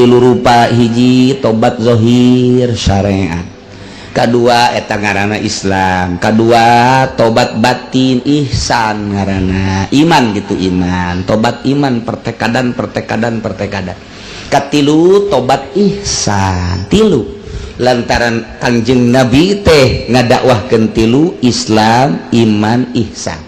tilu rupa. Hiji, tobat zohir syariat. Kedua, eta ngaranna Islam. Kedua, tobat batin, ihsan ngaranna, iman gitu, iman, tobat iman, pertekadan, pertekadan, pertekadan. Katilu, tobat ihsan. Tilu, lantaran Kanjeng Nabi teh ngadakwahkeun tilu, Islam, iman, ihsan.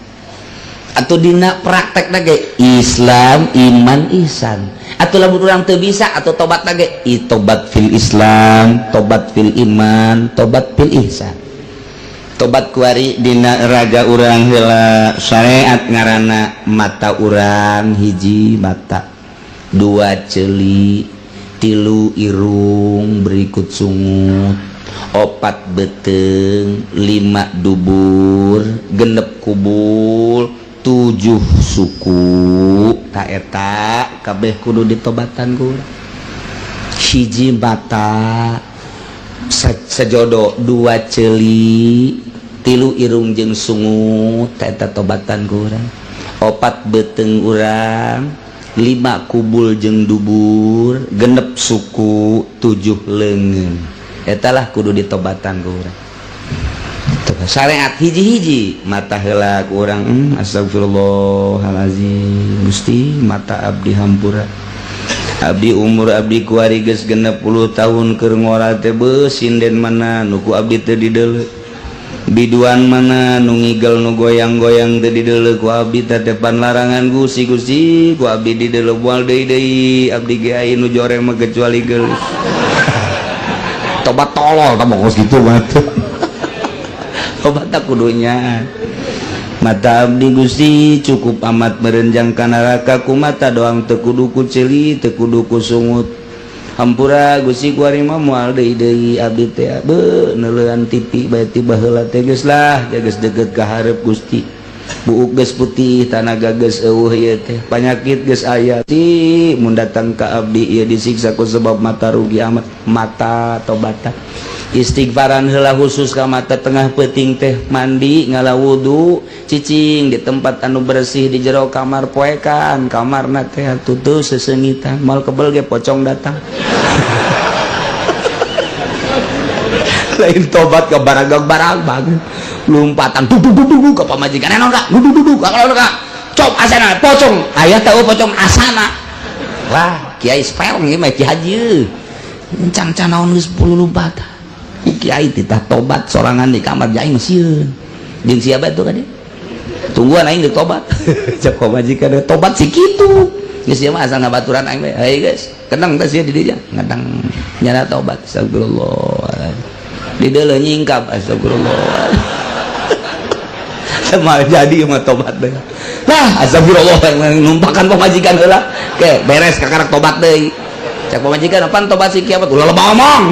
Atau dina praktek ge Islam, iman, ihsan. Atau lamun urang teu bisa atau tobat ge tobat fil Islam, tobat fil iman, tobat fil ihsan. Tobat kuari dina raga urang heula, syariat ngaranna mata urang, hiji mata, dua ceuli, tilu irung berikut sungut, opat beteng, lima dubur, 6 kubul, tujuh suku. Ta eta kabeh kudu ditobatan ku. Hiji mata sejodo, dua ceuli, tilu irung jeung sungut, eta tobatan ku urang. Opat beteng urang, lima kubul jeung dubur, 6 suku, tujuh leungeun, etalah kudu ditobatan ku urang. Syariat hiji-hiji mata heula ku urang, astagfirullahalazim, Gusti, mata abdi hampura. Abdi umur abdi kuari geus 60 tahun, keur ngora teh beuh sinden mana nu ku abdi teu dideuleu, biduan mana nu ngigel, nu goyang-goyang teu dideuleu ku abdi. Teh depan larangan Gusti, Gusti, ku abdi dideuleu moal deui deui abdi ge aya nu joreng mah kecuali geulis. Tobat tolol tah kos kitu mah. Tobat tak kudunya. Mata abdi, Gusti, cukup amat merenjang ka neraka ku mata doang, teu kudu ku ceuli, teu kudu ku sungut. Hampura Gusti, kuari mah moal deui deui abdi teh beuh neuleuan TV bae ti baheula teh. Geus lah, geus deukeut ka hareup Gusti, buuk geus putih, tanaga geus eueuh, ieu teh panyakit geus aya ti mun datang ka abdi ieu disiksa ku sebab mata. Rugi amat mata. Tobatan, istighfaran heula khusus ka mata. Tengah peuting teh mandi, ngala wudu, cicing di tempat anu bersih di jero kamar, poekan kamarna teh atuh teu sesengitan, moal kebel ge pocong datang. Lain tobat ke baragag barang lompatan duduk duduk ke pamajikan naon kak duduk duduk kalau kak cop asana pocong aya tahu pocong asana. Wah, kiai spell ieu mah, ki haji can can naon geus 10 lompatan. Kiai titah tobat sorangan di kamar, aing mah sieun jeung siapa itu kan tungguan aing geus tobat. Cek pamajikan tobat si kitu geus ieu mah asal ngabaturan aing bae. Hei guys, kenang teh sia di dinya ngadang nyana tobat, astagfirullah, di deuleu nyingkap, astagfirullah, sama jadi mah tobat deh. Nah, astagfirullah, numpakan pamajikan heula ke beres kakarak tobat deui. Cek pamajikan, apaan tobat si kiamat, ulah loba ngomong.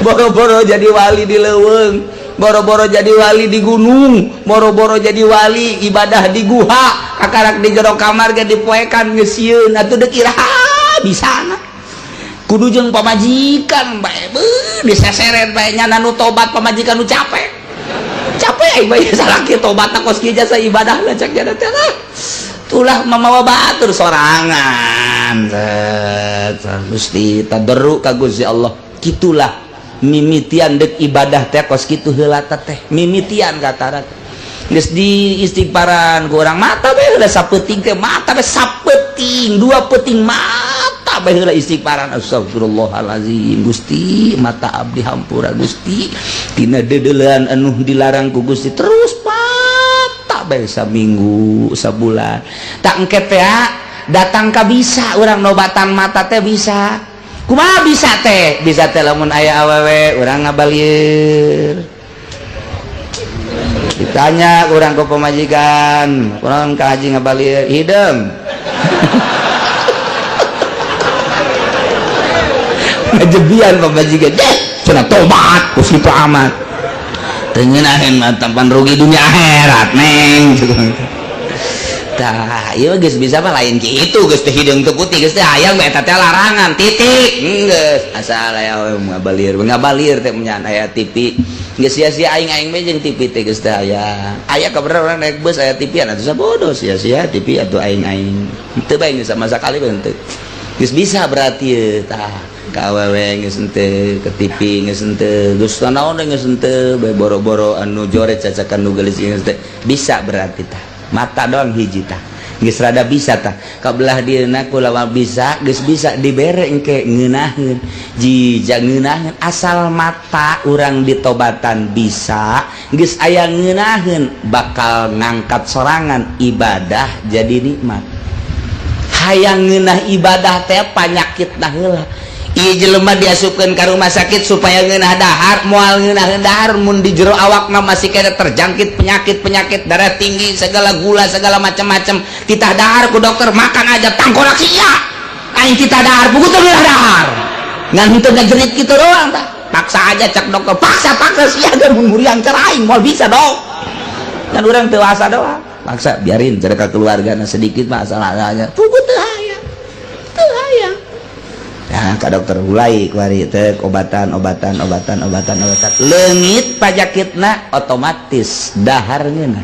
Boro-boro jadi wali di leuweung, boro-boro jadi wali di gunung, boro-boro jadi wali ibadah di guha, kakarak di jero kamar ge dipoekan geus sieun. Atuh deuk iraha bisa? Kudu jeung pamajikan bae, beuh diseseret bae nyana nu tobat, pamajikan nu capek capek aing bae salaki tobat kos kieu jasa ibadah lah cek jana teh. Tulah mamawa batur sorangan. Gusti, tadarru ka Gusti Allah. Kitulah mimitian dek ibadah teh kos kitu heula teh mimitian katarat geus di istighfaran ku urang mata bae heula sapeuting teh, mata bae sapeuting, dua peuting mata bae heula istighfaran, astagfirullahalazim, Gusti, mata abdi hampura Gusti tina dedeulean anu dilarang ku Gusti. Terus mata bae saminggu, sabulan, tak engke teh datang ka bisa urang nobatan mata teh. Bisa kumaha bisa teh? Bisa teh lamun aya awewe urang ngabalir, ditanya urang ke pemajikan, urang ka haji ngabalir hideung, ngajebian pemajikan deh cenah tobat ku situ amat teu ngeunaheun mah, tampan rugi dunia akhirat neng. Tah, ieu geus bisa mah lain kitu, geus teh hideung teu putih, geus teh hayang eta teh larangan titik. Geus asal aya ngabalir, ngabalir teh nya aya TV. Geus sia-sia aing aing we jeung TV teh geus teh aya. Aya kabar urang naik bus aya TV atuh sabodo sia-sia TV atuh aing aing. Teu bae geus sama sakali bae henteu. Geus bisa berarti tah. Ka awewe geus henteu, ke TV geus henteu, geus naon geus henteu, bae boro-boro anu joret cacakan nu geulis geus teh. Bisa berarti tah. Mata doang hiji tah. Geus rada bisa tah. Kabelah dieuna kulawa bisa, geus bisa dibere engke ngeunaheun. Jija ngeunaheun asal mata urang ditobatan bisa, geus aya ngeunaheun bakal ngangkat sorangan ibadah jadi nikmat. Hayang ngeunah ibadah teh panyakit nah heula. Ieu jelema diasupkeun ka rumah sakit supaya ngeunah dahar, moal ngeunaheun dahar mun di jero awakna masih kena terjangkit penyakit-penyakit darah tinggi, segala gula, segala macam-macam. Titah dahar ku dokter, makan aja tangkorak sia. Aing titah dahar, puguh teu ngeunah dahar. Ngan henteu ngajerit kitu doang tah. Paksa aja cak dokter, paksa-paksa sia ge mun muriang cara aing moal bisa dong. Kan urang teu asa doang. Paksa biarin cerita keluarga sedikit masalahnya. Puguh teu hayang. Teu hayang. Nah, ka dokter mulai kuari teh obatan obatan obatan obatan obatan leungit pajakitna otomatis dahar ngeunah.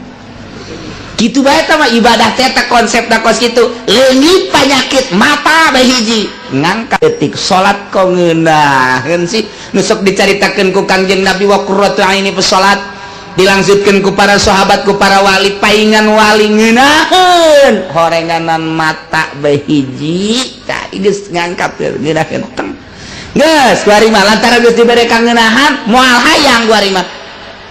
Kitu bae tah mah ibadah teh teh konsepna kos kitu. Leungit panyakit mata bae hiji ngangkat detik salat kok ngeunaheun sih nu sok dicaritakeun ku Kangjeng Nabi wa qurratu aini fi salat dilangsutkeun ku para sahabat ku para wali paingan wali ngeunaheun horenganan mata bae hiji tah geus ngangkat ngeunaheun teng geus kuari mah lantaran geus dibere kangeunahan moal hayang kuari mah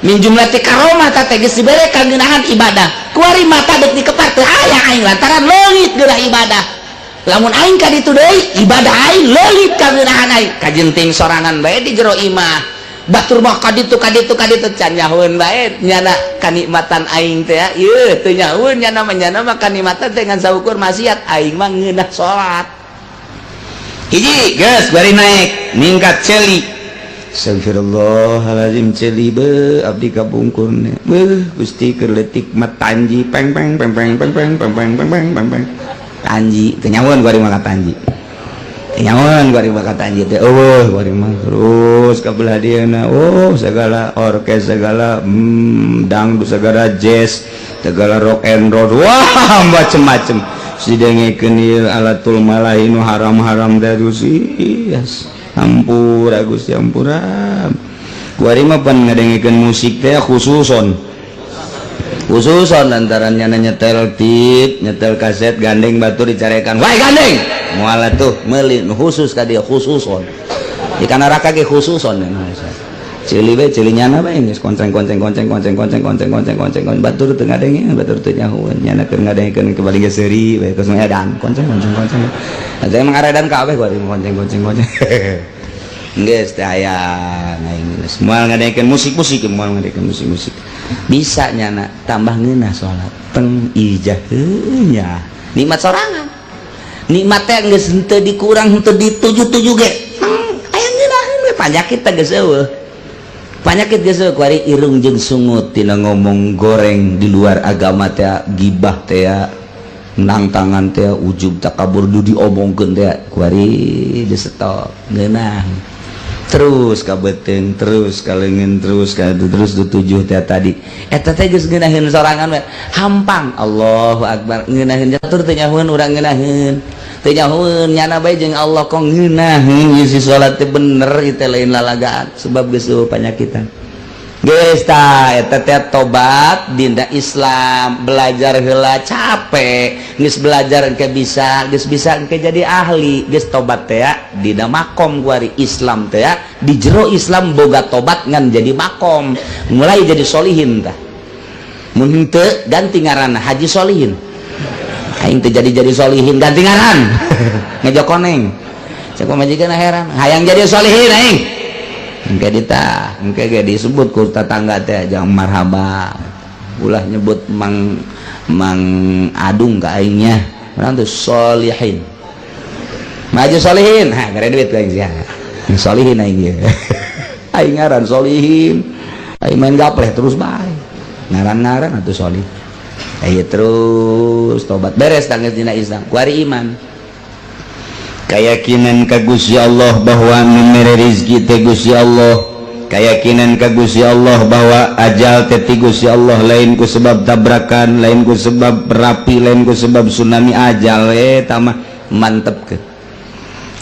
min jumlah ti karomah teh geus dibere kangeunahan ibadah kuari mata dek dikepar teu hayang aing lantaran leungit geurah ibadah. Lamun aing ka ditu deui ibadah aing leungit kangeunahan aing kajenting sorangan bae di jero imah batur mah kaditu kaditu kaditu can nyahueun bae nyana kanikmatan aing teh ieu teu nyahueun nyana mah nyana mah kanikmatan teh ngan saukur maksiat aing mah ngeunah salat hiji geus bari naik ningkat ceuli. Astagfirullahalazim, ceuli be abdi kabungkur beuh Gusti keur leutik mah tanji peng peng peng peng peng peng peng peng peng peng peng peng tanji teu nyahueun kuari mah ka tanji. Nyawan kuari mah ka tanji teh eueuh kuari mah terus ka belah dieuna oh segala orkes segala dangdut segala jazz segala rock and roll wah macem-macem si dengekeun ieu alatul malahi nu haram-haram teh yes hampura Gusti hampura kuari mah pan ngadengekeun musik teh khususon khususon lantaran nyana nyetel tip nyetel kaset gandeng batur dicarekan wae gandeng moal tuh meuli nu khusus ka dia khususon di kana neraka ge khususon. Ceuli bae ceuli nyana bae geus konceng konceng konceng konceng konceng konceng konceng konceng konceng batur teu ngadenge batur teu nyahueun nyana keur ngadengekeun kebalik ge seuri bae terus edan konceng konceng konceng atuh emang aredan kabeh kuari konceng konceng konceng geus teh aya aing geus moal ngadengekeun musik-musik moal ngadengekeun musik-musik bisa nyana tambah ngeunah salat teng ijah nya nikmat sorangan nikmat teh geus henteu dikurang henteu dituju-tuju ge aya ngeunaheun we panyakit teh geus eueuh panyakit geus eueuh kuari irung jeung sungut tina ngomong goreng di luar agama teh gibah teh nangtangan teh ujub takabur du diomongkeun teh kuari di stop ngeunah terus ka beuteung terus ka leungeun terus ka terus ditujuh teh tadi eta teh geus ngeunaheun sorangan we hampang Allahu akbar ngeunaheun catur teu nyahueun urang ngeunaheun teu nyahueun nyana bae jeung Allah kok ngeunaheun ieu si salat teh bener ieu teh lain lalagaan sebab geus eueuh panyakitan geus tah eta teh tobat dina Islam belajar heula capek geus belajar engke bisa geus bisa engke jadi ahli geus tobat teh dina makom kuari Islam teh di jero Islam boga tobat ngan jadi makom mulai jadi solihin tah mun henteu ganti ngaranna Haji Solihin aing teh jadi solihin ganti ngaran ngejo koneng cek pamajikan heran hayang jadi solihin aing engke ditah engke ge disebut ku tetangga teh jangan marhaba ulah nyebut mang mang adung ka aingnya urang tuh solihin maju solihin ha gara duit aing sia solihin aing ge aing ngaran solihin aing main gapleh terus bae ngaran-ngaran atuh solih. Ayo terus tobat beres tangis dina Islam, kuari iman. Keyakinan ka Gusti Allah bahwa nu mere rizki teh Gusti Allah, keyakinan ka Gusti Allah bahwa ajal teh ti Gusti Allah, lain ku sebab tabrakan, lain ku sebab berapi, lain ku sebab tsunami ajal eta mah. Mantep ke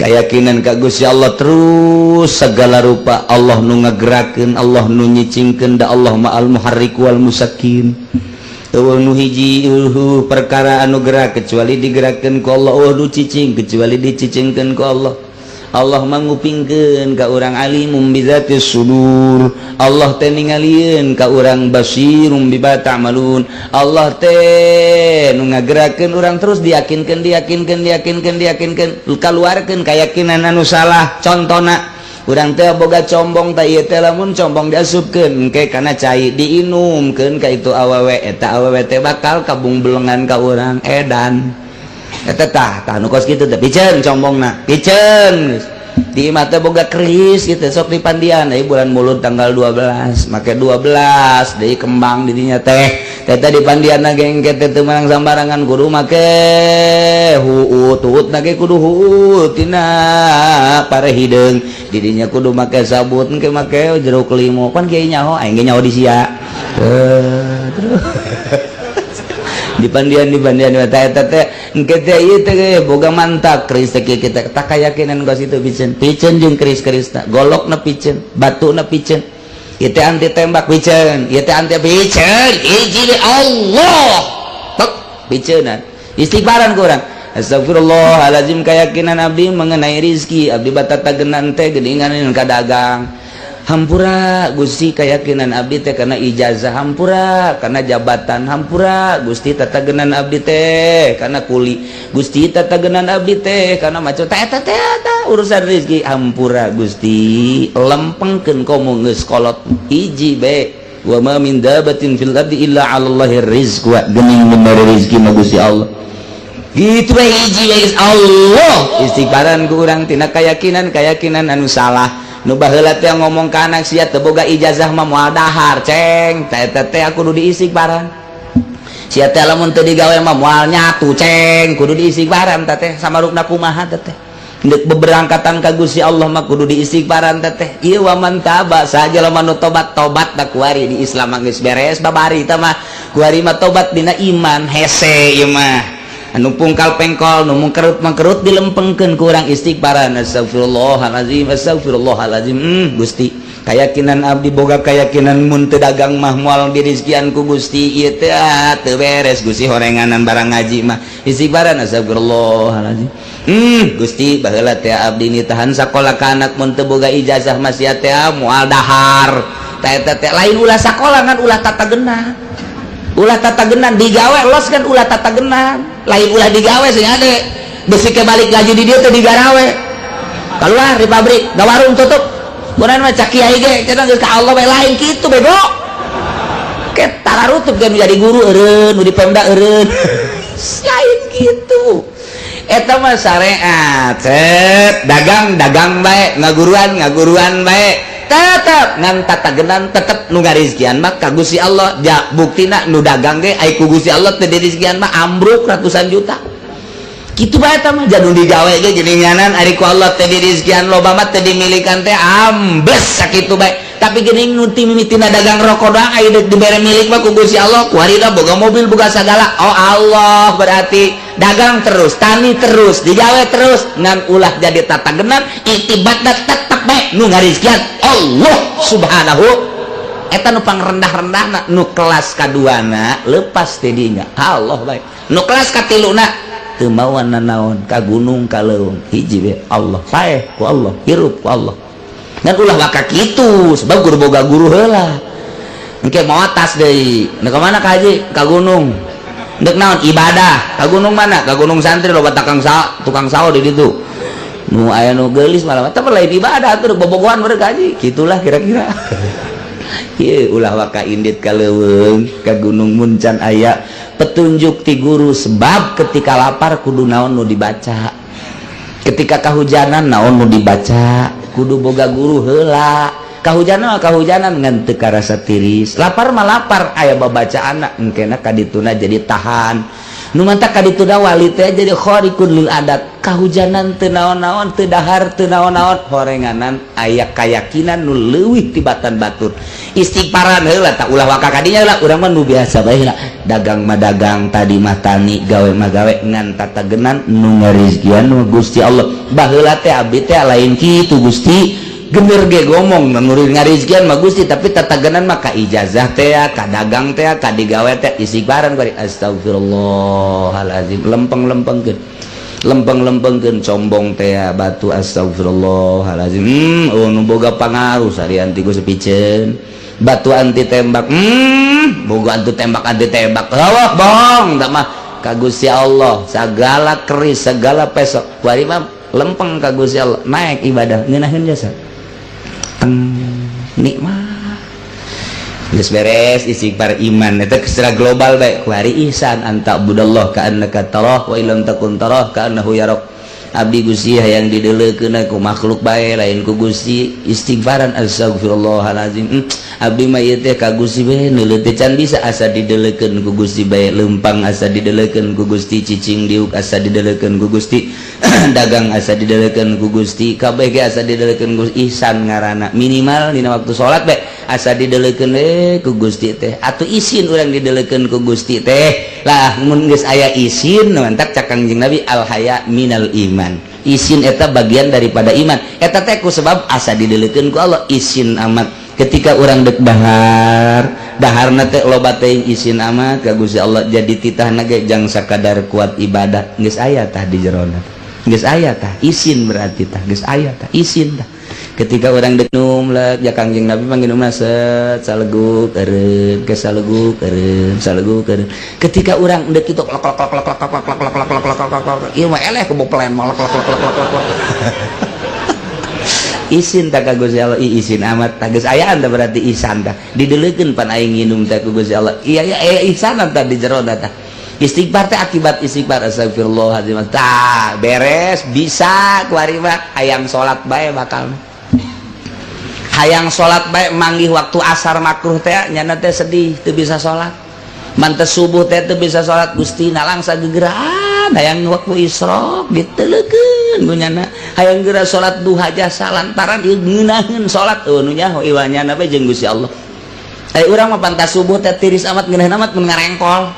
keyakinan ka Gusti Allah, terus segala rupa Allah nu ngagerakeun, Allah nu nyicingkeun, da Allah mah al muharrik wal musakin. Euweuh nu hiji perkara anu gerak kecuali digerakkeun ku Allah, euweuh nu cicing kecuali dicicingkeun ku Allah. Allah mangupingkeun ka urang, alimum bizatis sudur. Allah teh ningalieun ka urang, basirum bima ta'malun. Allah teh nu ngagerakeun urang. Terus diyakinkeun, diyakinkeun, diyakinkeun, diyakinkeun, kaluarkeun keyakinan anu salah. Contona, urang teh boga combong, tah ieu teh lamun combong diasupkeun engke kana cai, diinumkeun ka itu awewe, eta awewe teh bakal kabung belengan ka urang. Edan eta tah, tah nu kos kitu teh piceun combongna, piceun. Di imah teh boga keris gitu, sok dipandian deui bulan Mulud tanggal 12, make 12 deui kembang di dinya teh. Teh dipandian ge engke teh teu meunang sambarangan, kudu make huut huut na ge, kudu huut tina pare hideung di dinya, kudu make sabut, engke make jeruk limo. Pan kiai nyaho, aing ge nyaho di sia. Terus dipandian, dipandian eta, eta teh engke teh ieu teh boga mantak keris teh kieu. Kita tak keyakinan kos itu piceun, piceun jeung keris-keris ta, golokna piceun, batuna piceun, ieu teh anti tembak piceun, ieu teh anti piceun. Hiji deui, Allah tek piceunan, istighfaran ku urang, astagfirullahalazim. Keyakinan abdi mengenai rizki, abdi batatagenan teh geuningan ka dagang, hampura Gusti. Keyakinan abdi teh karena ijazah, hampura. Karena jabatan, hampura Gusti. Tatagenan abdi teh karena kuli, Gusti. Tatagenan abdi teh karena macam teh eta teh, eta urusan rezeki, hampura Gusti. Lempengkeun komo geus kolot, hiji be, wa ma min dabatin fil ardi illa 'ala Allahi rizq, geuning bener rezeki mah Gusti Allah. Gitu we, hiji we Allah, istighfaran ku urang tina keyakinan keyakinan anu salah. Nu baheula teh ngomong ka anak, sia teu boga ijazah mah moal dahar, ceng. Teh teh teh kudu diistighfaran. Sia teh lamun teu digawe mah moal nyatu, ceng, kudu diistighfaran. Teh teh samarukna kumaha teh teh ndek beberangkatan ka Gusti Allah mah kudu diistighfaran teh teh. Ieu waman taba saja, lamun nu tobat, tobat da kuari di Islam mah geus beres babari. Tah mah kuari mah tobat dina iman hese. Ieu mah anu pungkal pengkol, nu mungkerut mangkerut, dilempengkeun ku urang istighfaran, astagfirullahalazim, astagfirullahalazim. Gusti, keyakinan abdi boga keyakinan mun teu dagang mah moal dirizkian ku Gusti. Ieu teh, ah, teu beres Gusti, horenganan barang ngaji mah. Istighfaran, astagfirullahalazim. Gusti, baheula teh abdi nitahan sakola ka anak, mun teu boga ijazah mah sia teh moal dahar. Teh teh lain ulah sakola, ngan ulah tatagenan, ulah tatagenan digawe los kan, ulah tatagenan. Lain ulah digawe sing ade besi ke balik gaji di dia teh digarawe, keluar di pabrik da warung tutup. Kunaon mah cak kiai ge cenah geus ka Allah bae. Lain kitu, bego. Ke tararutup kan jadi guru eureun, nu di Pemda eureun. Lain gitu, eta mah syariat. Set dagang, dagang bae, ngaguruan, ngaguruan bae, tetep ngan tatagenan, tetep nu ngarizkian mah ka Gusti Allah. Ja buktina nu dagang ge ai ku Gusti Allah teu dirizkian mah ambruk ratusan juta. Kitu bae eta mah. Jadul digawe ge geuninganan, ari ku Allah teh dirizkian loba mah, teu dimilikan teh ambles, sakitu bae. Tapi geuning nu ti mimitina dagang rokok doang, aya deuk dibere milik mah ku Gusti Allah, kuari boga mobil, boga sagala. Oh, Allah. Berarti dagang terus, tani terus, digawe terus, ngan ulah jadi tatagenan, itibatna tetep bae nu ngarizkian Allah Subhanahu. Eta nu pangrendah-rendahna. Nu kelas kaduana lepas ti dinya Allah bae. Nu kelas katiluna teu mawa nanaon ka gunung, ka leuweung, hiji we, Allah. Paeh ku Allah, hirup ku Allah, ngan ulah waka kitu, sebab guru boga guru heula. Engke mau atas deui, ndek ka mana ka haji? Ka gunung. Ndek naon? Ibadah. Ka gunung mana? Ka gunung santri, loba tukang sa tukang sawo di ditu, nu aya nu geulis malah. Tapi lain ibadah tuh, bobogohan mereka haji gitulah kira-kira. Ieu ulah waka indit ka leuweung, ka gunung mun can aya petunjuk ti guru, sebab ketika lapar kudu naon nu dibaca, ketika kehujanan naon nu dibaca, kudu boga guru heula. Kahujanan mah kahujanan, ngan teu karasa tiris. Lapar mah lapar, aya babacaan engkena kadituna jadi tahan. Nu mantak kadituna wali teh jadi khariqun lil adat. Kahujanan teu naon-naon, teu dahar teu naon-naon, horenganan aya kayakinan nu leuwih tibatan batur. Istighfaran heula tak ulah waka kadinya lah, urang mah nu biasa bae lah. Dagang mah dagang, tadi mah tani, gawe mah gawe, ngan tatagenan nu ngarizkian nu Gusti Allah. Baheula teh abdi teh lain kitu, Gusti. Gener ge ngomong nu ngarizkian mah Gusti, tapi tatagenan mah ka ijazah teh, ka dagang teh, ka digawe teh istighfaran bari astagfirullahalazim, lempeng-lempengkeun, lempeng-lempengkeun combong teh batu, astagfirullahalazim. Oh, nu boga pangaruh sarian ti Gusti piceun batu anti tembak, boga anti tembak, anti tembak. Lawak bohong tak mah ka Gusti Allah. Segala keris, segala pesok kuari mah lempeng ka Gusti Allah, naik ibadah ngeunaheun jasa teng nikmat. Geus beres istighfar, iman eta secara global bae kuari ihsan, an ta'budallah ka'annaka tarah wa illam takun tarah ka'annahu yarak. Abdi Gusti hayang dideleukeun ku makhluk bae, lain ku Gusti. Istighfaran, astagfirullahalazim. Abdi mah ieu teh ka Gusti bae, neuleuh teh can bisa, asa dideleukeun ku Gusti bae. Leumpang asa dideleukeun ku Gusti, cicing diuk asa dideleukeun ku Gusti, dagang asa dideleukeun ku Gusti, kabeh ge asa dideleukeun Gusti. Ihsan ngaranna. Minimal dina waktu salat bae asa dideleukeun we ku Gusti teh, atuh isin urang dideleukeun ku Gusti teh lah. Mun geus aya isin, mantak cak Kangjeng Nabi, al haya minal iman, isin eta bagian daripada iman. Eta teh ku sebab asa dideleukeun ku Allah. Isin amat ketika urang dek dahar, daharna teh loba teuing, isin amat ka Gusti Allah. Jadi titahna ge jang sakadar kuat ibadah, geus aya tah di jerona, geus aya tah isin, berarti tah geus aya tah isin tah. Ketika orang dek num lek ya, Kangjeng Nabi panggil num set saleguk eureun ke saleguk eureun, saleguk eureun. Ketika orang dek kitu klok klok klok klok klok klok klok klok klok klok klok klok, ieu mah eleh keboplen klok klok klok klok klok klok. Isin tak ka Gusti Allah, ih, isin amat tah, geus ayaan tah, berarti ihsan tah. Dideleukeun pan aing nginum teh ku Gusti Allah. Iya iya, aya ihsan tah di jero tah. Istighfar teh akibat istighfar, astagfirullahaladzim tah beres. Bisa kuari mah hayang salat bae, bakal hayang salat bae. Manggih waktu asar makruh teh nyana teh sedih, teu bisa salat. Mantes subuh teh teu bisa salat, Gusti nalangsa gegeraan hayang waktu isyraq diteleukeun ku nyana, hayang geura salat duha jasa lantaran ieu ngeunaheun salat. Eueuh nu nyaho iwa nyana bae jeung Gusti Allah. Ai urang mah pantas subuh teh tiris amat, ngeunaheun amat mun ngarengkol.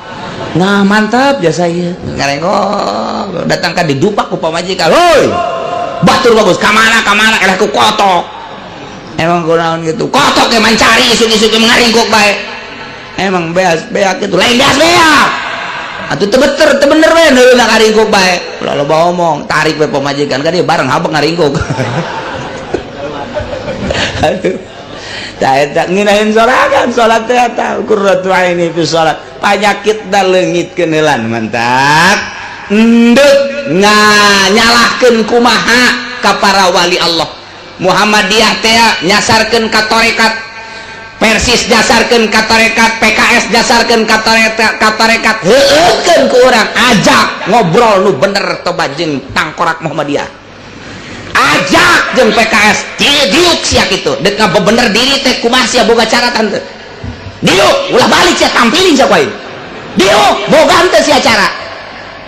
Nah, mantap jasa ieu ngarengkol, datang ka didupak ku pamajikan, "Hoi, batur bagus, ka mana, ka mana?" Eleh ku kotok. Emang kunaon gitu kotok ya, mencari isuk-isuk ngaringkuk bae. Emang beas beak itu lain beas beak atuh, teu bener, teu bener we neuleuna ngaringkuk bae. Ulah loba omong, tarik we pamajikan kan dia bareng habek ngaringkuk. Aduh. Tah, eta ngeunaheun sorangan salat teh, eta qurratu aini fi salat. Panyakit da leungit keunelan, mantak endek nyalahkeun kumaha ka para wali Allah. Muhammadiyah teh nyasarkeun ka tarekat, Persis jasarkeun ka tarekat, PKS jasarkeun ka tarekat, ka tarekat. Heueukeun ku urang, ajak ngobrol nu bener toba jeung tangkorak Muhammadiyah, ajak jeung PKS, diuk sia kitu dek ngabebener diri teh kumaha. Sia boga cara tante, diuk, ulah balik sia, tampilin sia ku aing. Diuk, boga henteu sia cara?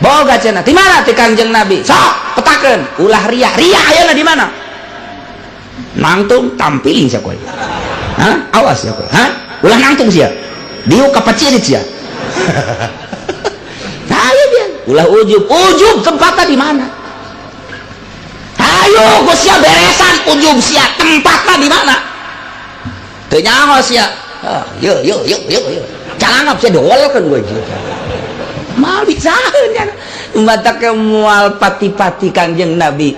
Boga cenah. Di mana? Ti Kangjeng Nabi. Sok petakeun. Ulah ria ria, ayeuna di mana nangtung, tampilin sia ku aing. Hah? Awas ya, hah? Ulah nangtung sia, diuk kapacirit sia. Ayo dia ulah ujub ujub, tempatnya di mana? Ayo gue sia beresan ujub sia, tempatnya di mana? Teu nyaho sia. Ah, yuk yuk yuk yuk yuk, calangap sia, kan gue mal bisa mata ke mual pati-pati. Kanjeng Nabi,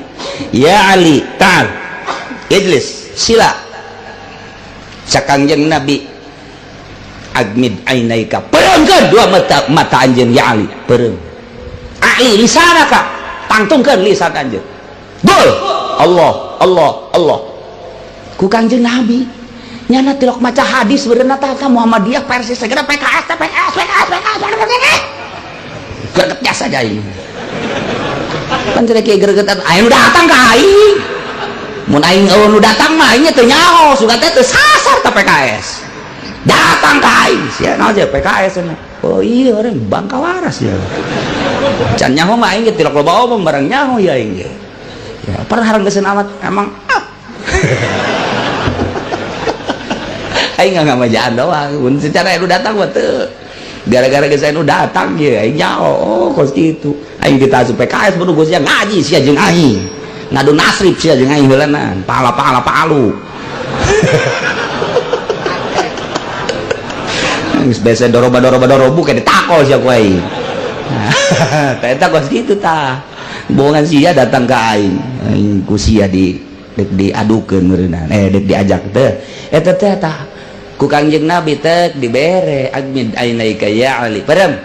"Ya Ali, ta'al ijlis." Sila. Cak Kangjeng Nabi, "Agmid ainaika," pereungkeun dua mata mata anjeun, ya Ali, peureum. "Ali lisanaka," tangtungkeun lisan anjeun. Gul Allah Allah Allah. Ku Kangjeng Nabi nyana tilok maca hadis berenang tah. Muhammadiyah, Persis, segera PKS, PKS, PKS, PKS, PKS, greget jasa aja ini kan. Cerek greget, ayo datang ke aing. Mun aing euweuh nu datang mah aing teu nyaho, sugan teh teu sasar ta PKS. Datang ka aing, sia naon je PKS cenah. Oh iya, orang bangka waras ya. Can nyaho mah aing ge tilok loba omong, barang nyaho ya aing ge. Ya, pernah harenggeseun amat emang ah. Aing nggak ngamajaan doang, mun secara nu datang mah teu. Gara-gara geus anu datang ye aing nyaho, oh kos kitu. Aing kita asup PKS baru geus ngaji sia jeung aing. Ngadu nasrib sia jeung aing heulanan, pala-pala palu. Geus biasa doroba-doroba dorobu kayak ditakol sia ku aing. Tah eta kos kitu tah. Bohongan sia datang ka aing. Aing ku sia di dek diadukeun meureunana, dek diajak teh. Eta teh tah ku Kangjeng Nabi teh dibere agmid ainaika ya Ali. Parem.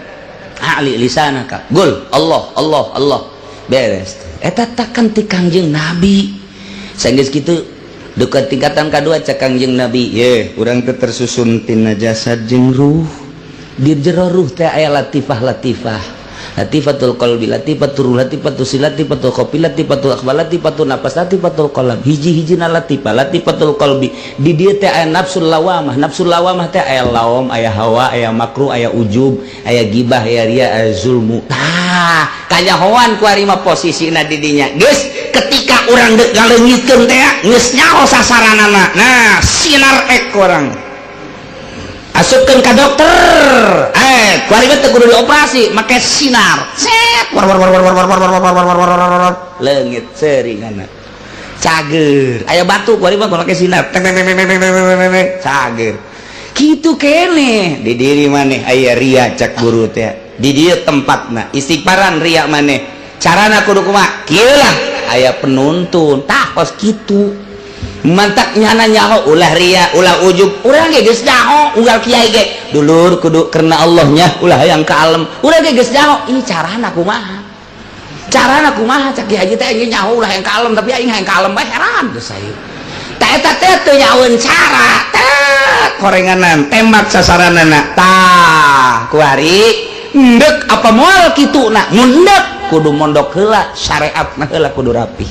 Ali lisanaka. Gul Allah Allah Allah. Beres. Eta takkan ti Kangjeng Nabi. Sanggeus kitu dekat tingkatan kadua cek Kangjeng Nabi, ye urang teh tersusun tina jasad jeung ruh. Di jero ruh teh aya latifah latifah. Latifatul qalbi, latifatul ruh, latifatul sil, latifatul khofi, latifatul akhbar, latifatul nafas, latifatul qalb. Hiji-hijina latifah, latifatul qalbi. Di dieu teh aya nafsul lawamah, nafsul lawamah teh aya laom, aya hawa, aya makruh, aya ujub, aya gibah, aya riya, aya zulmu. Tah, kanyahoan ku ari mah posisina di dinya. Geus ketika urang deuk ngaleungitkeun teh geus nyaho sasaranana. Nah, sinar ek urang asupkeun ka dokter, kuari mah teu kudu dioperasi, make sinar set war war war war war war war war war war war war war leungit seuringanna cager. Aya batu kuari mah make sinar teng teng teng teng teng teng teng cager. Kitu keneh di diri maneh aya ria cak guru teh di dieu tempatna istighfaran ria maneh carana kudu kumaha kieu lah aya penuntun tah kos kitu. Mantak nyana nyaho ulah ria ulah ujub urang ge geus nyaho unggal kiai ge dulur kudu karena Allahnya ulah yang kalem urang ge geus nyaho ih carana kumaha cak kiai haji teh aing nyaho ulah yang kalem tapi aing hayang kalem bae heran geus aing tah eta teh teu nyahoeun cara teh korenganan tembak sasaranana tah kuari endek apa moal kituna mun endek kudu mondok heula syariatna heula kudu rapi.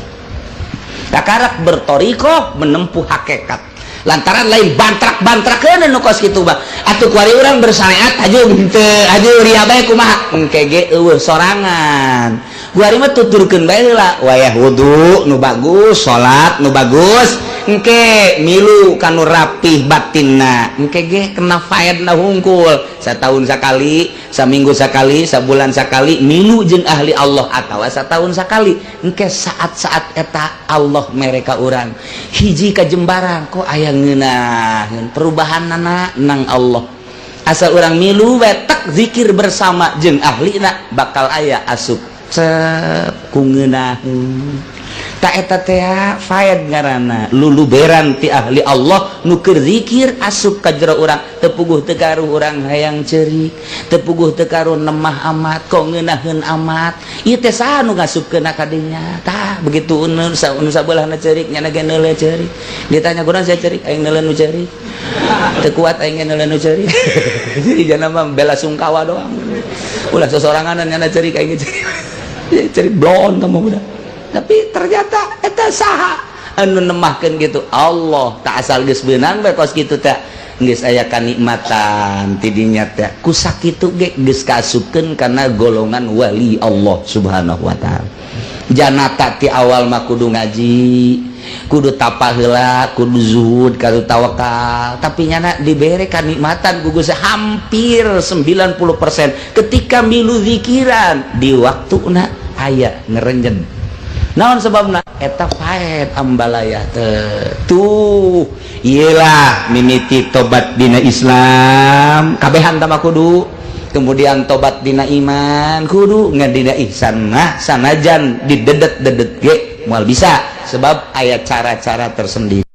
Kakarak bertoriko menempuh hakikat lantaran lain bantrak-bantrakeun nu kos kitu bah atuh kuari urang bersyariat aju henteu aju ria bae kumaha engke ge eueuh sorangan kuari mah tuturkeun bae heula wayah wudu nu bagus salat nu bagus engke milu kanu rapih batinna engke ge kena faedna hungkul satahun sakali saminggu sakali sabulan sakali milu jeung ahli Allah atawa satahun sakali engke saat-saat eta Allah mereka urang hiji ka jembaran kok aya ngeunaheun perubahanana nang Allah asal urang milu we tek zikir bersama jeung ahlina bakal aya asup cep ku ngeunaheun tak eta teh faed ngaranna luluberan ti ahli Allah nu keur zikir asup ka jero urang teu puguh teu karuh urang hayang ceurik teu puguh teu karuh nemah amat kok ngeunaheun amat ieu teh saha nu ngasupkeun ka dinya tah begitu nu sabeulahna ceurik nyana ge neuleuh ceurik ditanya kurang saya ceurik aing neuleuh nu ceurik teu kuat aing neuleuh nu ceurik jadi jana mah bela sungkawa doang ulah sesoranganan nyana ceurik aing ceurik ceurik blon kamu budak. Tapi ternyata eta saha anu nemahkeun gitu Allah tak asal geus beunang bae kos kitu teh geus aya kanikmatan ti dinya teh ku sakitu ge geus kaasupkeun kana golongan wali Allah Subhanahu wa taala. Janata ti awal mah kudu ngaji kudu tapa heula kudu zuhud kudu tawakal tapi nyana dibere kanikmatan ku Gusti hampir 90% ketika milu zikiran di waktuna aya ngerenjen. Naon sebabna eta faed ambalaya teh tuh iyalah mimiti tobat dina Islam kabehan tama kudu kemudian tobat dina iman kudu ngan dina ihsan mah sanajan didedet-dedet ge moal bisa sebab aya cara-cara tersendiri.